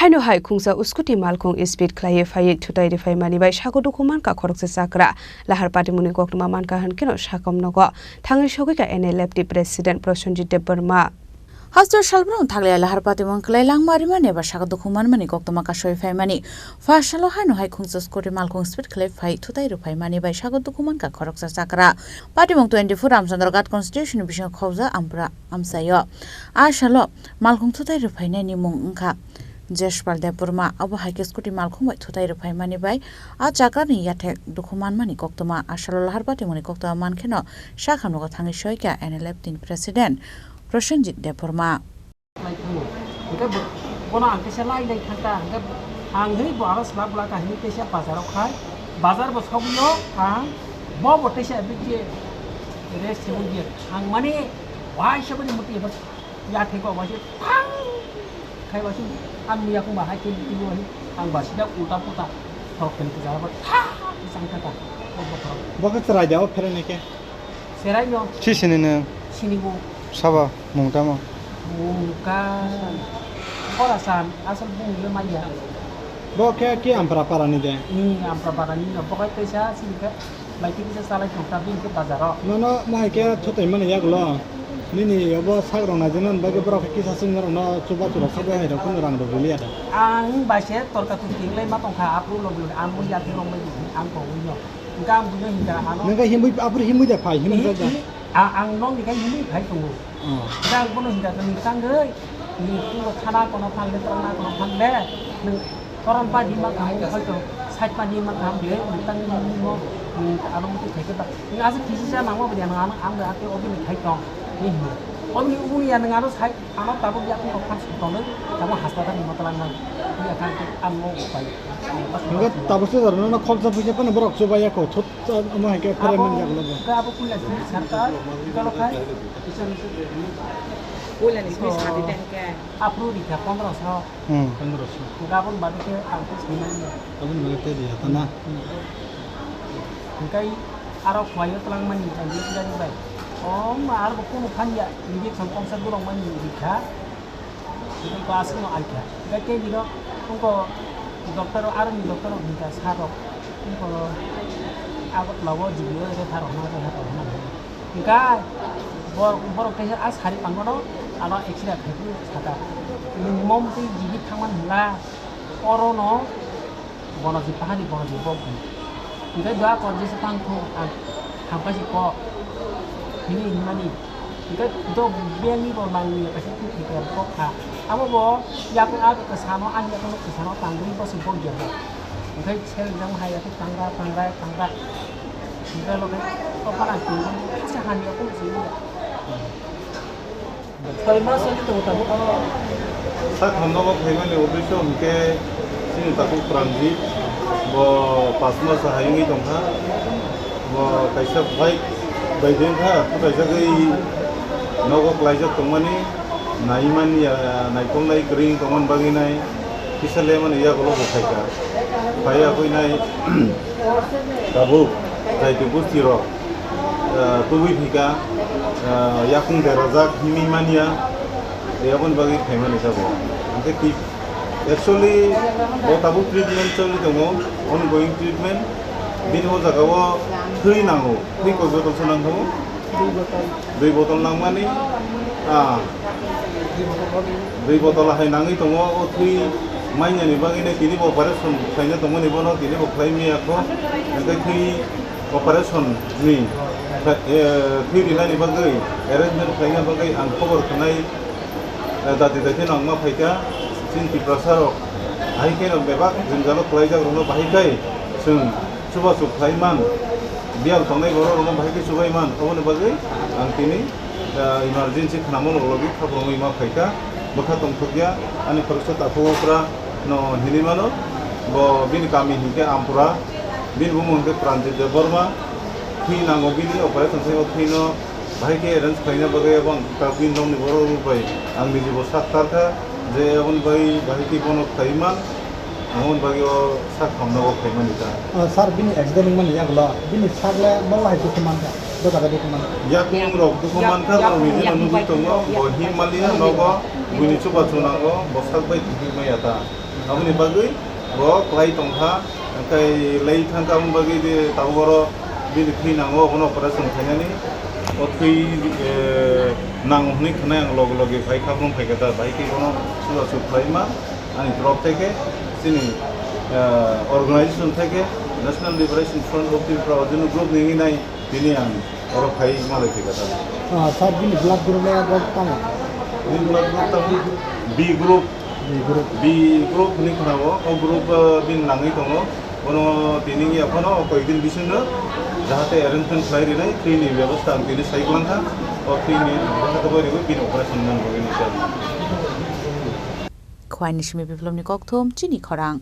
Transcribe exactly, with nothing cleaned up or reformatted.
Haino hai khungsa scooty malkhung speed khlaiwi phaiwi thutai rwphaimani bai sago dukhu mankha khoroksa chakra. Lahar patimungni koktwma mankha hwnkhe no sakom nogo thangwi sogwikha N L F T President Prosenjit Debbarma. Hostel salbrong thaklai lahar patimung khlai langma rimani ba sago dukhu manmani koktwma kasoi phaimani. Pha salo haino hai khungsa scooty malkhung speed khlai phai thutai rwphaimani bai sago dukhu mankha khoroksa chakra. Patimung twenty-four Ramchandra Ghat constituency ni bisingo khobja Ampra amchaio. A salo malkhung thutai rwphainani mung wngkha Jeshpal Debbarma. Abo hai khe scooty malkhung bai thutai rwphaimani bai a chakrani yathek dukhu manmani koktwma. A salo lahar patimungni koktwma mankheno sakhamnogo thangwi soikha N L F T ni President Prosenjit Debbarma. Lai thango. Hingke bo-, bono ang kisa lai lai thangka, hingke ang hini bo aro slap bwla ka hini kisa bazar o khai, bazar bo sogwi o ang bo bo teisa bikhe rest se wngya. Ang mani waisa bani muti eba ya thai ko waisa thang khai waisa ang miya kung ba hai khe muti bo hai ang ba sida ulta puta thok khen kisa ba tha kisa ang kha ta. Bo khe chwrai da o phere ne khe. Serai no. Si sini nung. Sini bo. Sabo mung tamo. Mung ka. Khorasan asal bung le maya. Bo khe ki Ampra para ni de. Ni Ampra para ni no. Bo kai kaisa sini khe. Bai kisa salai thong ta bini khe bazar o. No no mo hai khe thutai mani yak lo. Nini obo sak rong na jeno bagwi borok kisa sing rong no chuba chuba sak bai hai rong kun rang rok liya da. Ang bai se torka tu ting lai ma tong kha apru lo lo ang mo ya ti rong mai ang ko wi no. Hingke ang buino hingka ano. Nang khe himui, apor himui da phai, himui da. Hi-, hi-, a-, ang nokni khe himui phai tongo. Oh. Hingke ang bono hingka khe, "Nwng tangwi, nwng tungbo khana kono phan le, torna kono phan le, nwng koron pa di ma kaham, hoito side pa di ma kaham le, nwng tangwi nwng mo, nwng ano muti khai khe ba, nwng aswk kisi sa nangma bwdya, nwng ano, ang bai ake obini khai tong," hinwi hino. Obini ubuni ya nwng ano side Ano tabuk yakung rok phan song tongnai, tabuk hospital ni motla nang. Iya kan ke ang mo upai. Hingke tabuk se jaro no khoroksa phuisa phano borok chubai ya kho, thut, omo hai khe phere man jak lobo. Hingke abo puila sini sarkar, hingke lo khai. Puila ni sini sadi teh ke. Apru di kha pondro so. Hmm. Pondro so. Hingke abon bade ke ang ke sini. Abon bade te dia tana. Hingke aro khwlai o twlang mani ang je bai. Om ar bo kunu phan ya, injection kongsa gurong mani rikha. Hingke ko aswk no ai kha. Hingke tei biro wngko doctor, aroni doctor rok hinka sa rok. Wngko Agartala o G B O refer hwnna, refer hwnna. Hingke bor-, borok teisa a sari pangono ano X-ray khai phuru saka. Nwng mom tei G B thangmani hwnla oro no bono je pahari bono je bok di. Hingke dua kor jesa tang thung ang hamkha si kok. Hini hinmani. Hingke do biyangni bo nangni kaisa twi thwi kok kha. Abo bo yakung abo kwsano ang yakung kwsano tangwi bo se bok ya bo. Hingke sel jang hai yakung tangra tangra tangra. Hingke loge to phana twi sa han yakung si ya. Soi mas wngwi tongo tabuk. Sak hamno bo phaimani uddesho hwnkhe chini tabuk Pranjit, bo pas mas hai wngwi tongkha. Bo kaisa bike bai de wngkha, kwtaijagwi nogo klaijak tongmani, naimani, ah, naikolnai kwrwi wngwi tongmani bagwi nai kisa lemani yagulo bo phaikha. Phaiya koi nai tabuk jaitu busti rok, ah, tubui phika, ah, yakung derajak himwi manya, aboni bagwi phaimani tabuk. Hwnkhe twi, actually, bo tabuk treatment choli tongo, ongoing treatment. Bini o jaga o thwi nango, thwi koi botol se nang tongo. Dui botol nangmani, ah, dui botol hai nangwi tongo. O thwi manyani bagwi no tini bo operation khlaina tongmani bono tini bo khlai maya kho. Hwnkhe thwi operation ni, eh, thwi rinani bagwi, arrangement khlaina bagwi ang khobor khnai, eh, dati dati no ang ma phaikha. Chini Tiprasa rok hai khe no bebak jwngjalo khlaijak rokno bahai khai chwng chubachu khlai man, biyal tongnai borok rokno bahai khe chubai man, aboni bagwi ang tini, ah, emergency khnamo loglogi khaprwngwi ma phaikha, bwkha tongthokya ani khoroksa takhuk okra no hinwi mano, bo bini kami hinkhe Ampura, bini bumung hinkhe Pranjit Debbarma, thwi nango bini operation khlai o thwino bahai khe arrange khlaina bagwi abo ang ta bini nokni borok rok bai ang niji bo sak tarkha je aboni bagwi bahai khe bono khlaiwi man. Aboni bagwi o sak hamno o khaimani ta. Ah, sir, bini accident wngmani yagulo, bini sak le molo hai dukhu mankha, bo jaga dukhu mankha. Yakung rok dukhu mankha, borok nini no nugwi tongo, bo him maliya nogo, buini chubachu nango, bo sak bai thwi maya ta. Aboni bagwi bo kwlai tongkha, hwnkhe lei thangkha, aboni bagwi de tabuk oro bini thwi nango, abono operation khainani. O thwi, eh, nango hwnwi khwnai ang loge loge phai kha, phone phaikha ta, bahai khe bono chubachu khlaima ani torof theke, chini, eh, organization theke, National Liberation Front of Tripura, o jeno group ni nai tini ang oro phai malai khe kha ta. Ah, sir, bini blood group le bo tamo? Bini blood group tamo B group. B group. B group hwnwi khwnao, o group, eh, bini nangwi tongo. Bono tini wngya phano o koyekdin bisingo jahate arrangement khlai rinai, free ni bebosta ang tini sai kwlangkha. O free ni bebosta khe bai rwgwi bini operation man bagwi nukha. Khwaini simi biplopni kokthum chini khorang.